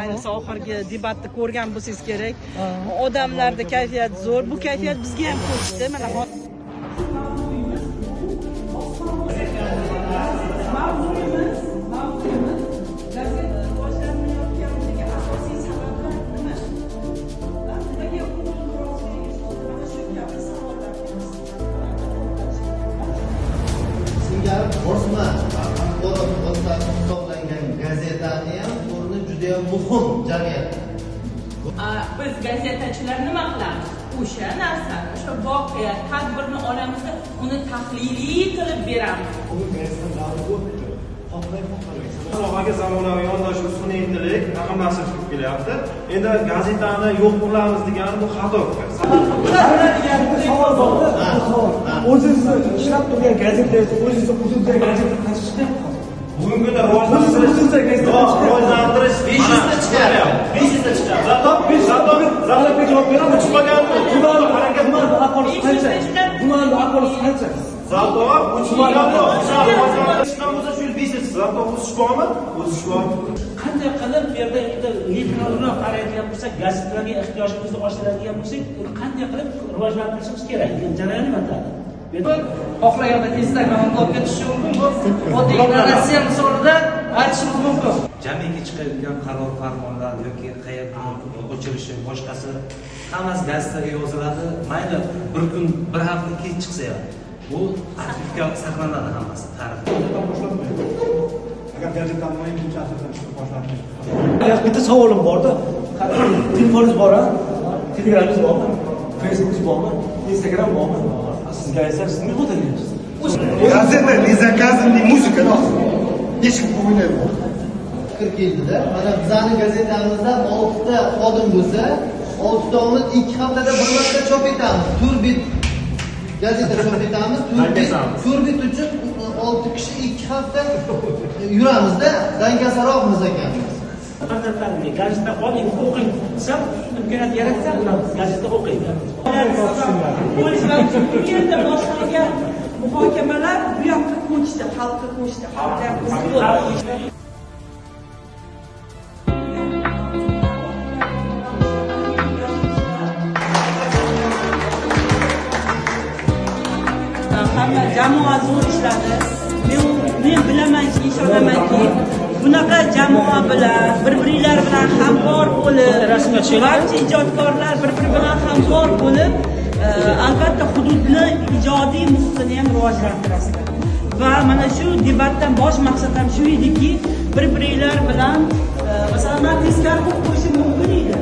Ayniqsa oxirgi debatni ko'rgan bo'lsangiz kerak. Odamlarda kayfiyat zo'r. Bu kayfiyat bizga ham ko'chdi. Mana mavzuyimiz gazeta rivojlanmayotganligiga asosiy sabablar nima? Nimaga mana shu kabi savollar. Singari bosma axborot vositasi hisoblangan gazetani ham o'rni juda ham muhim jamiyatda. Biz gazetachilar nima qilamiz? O'sha narsani, o'sha voqea, tadbirni olamizda uni tahliliy qilib beramiz. Bugun gazeta davri o'tdi. Xohlay xohlamay. Sohaga zamonaviy yondashuv, sun'iy intellekt, raqamlashtirish kirib kelyapti. Endi gazetani yo'q qilamiz degani bu xato fikr. Savol borda, savol. O'zingizni ishlab turgan gazetangiz, o'zingizni hududda gazeta qancha chiqyapti hozir? Bugungi kunda rivojlantirish 500 ta chiqyapti. 500 ta chiqyapti. Zato javob beraman. Chiqmagan Tumanni aholisi qancha? Tumanni aholisi qancha? Zato rivojlantirish chiqqan bo'lsa shu yil 500 ta. Zato o'sish bormi? O'sish bor. Qanday qilib bu yerda endi neytralroq qaraydigan bo'lsak, gazetalarga ehtiyojimizni oshiradigan bo'lsak, uni qanday qilib rivojlantirishimiz kerak? Jarayoni nima? Xohlaganda Instagram blogga tushishi mumkin. Bu oddiy Rossiya misolida aytishimiz mumkin. Jamiyatga chiqayotgan qaror farmonlar yoki qayerda o'chirishi boshqasi hammasi gazetaga yoziladi. Mayli bir kun, bir hafta keyin chiqsa ham bu arxivga saqlanadi hammasi tarix. Agar gazetani 20 asrdan chiqib boshladi. Bitta savolim borda. Telefoningiz bor-a? Telegramingiz bormi? Facebookingiz bormi? Instagram bormi? Siz gazeta siz nima o'tirgansiz? Gazeta не заказанный музыка. Eshik o'ynaydi. Fikr keldida. Mana bizning gazetamizda 6 ta xodim bo'lsa, 6 tamiz 2 haftada bir marta chop etamiz. 4 bet gazeta chop etamiz. 4 bet uchun 6 kishi 2 hafta yuramizda, dangasaroqmiz ekanmiz. Farzandlarimga gazeta oling, o'qing desam, imkoniyat yaratsa, ular gazeta o'qiydi. Bu yerda boshlangan muhokamalar bu yoqqa ko'chdi, xalqqa ko'chdi, xalqqa qiziq bo'ldi. Hamma jamoa zo'r ishladi. Men bilamanki, ishonamanki, bunaqa jamoa bilan, bir-birlari bilan hamkor bo'lib, barcha ijodkorlar bir-biri bilan hamkor bo'lib, albatta hududni ijodiy muhitini ham rivojlantirasizlar. Va mana shu debatdan bosh maqsad ham shu ediki, bir-birlari bilan, masalan, men teskari qo'yib qo'yishim mumkin edi.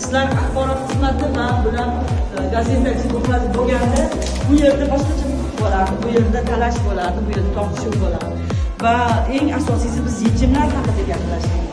Sizlar axborot xizmati va bular gazetachi bo'lganda bu yerda boshqacha muhit bo'lardi, bu yerda talash bo'lardi, bu yerda tortishuv bo'lardi. Va eng asosiysi biz yechimlar haqida gaplashdik.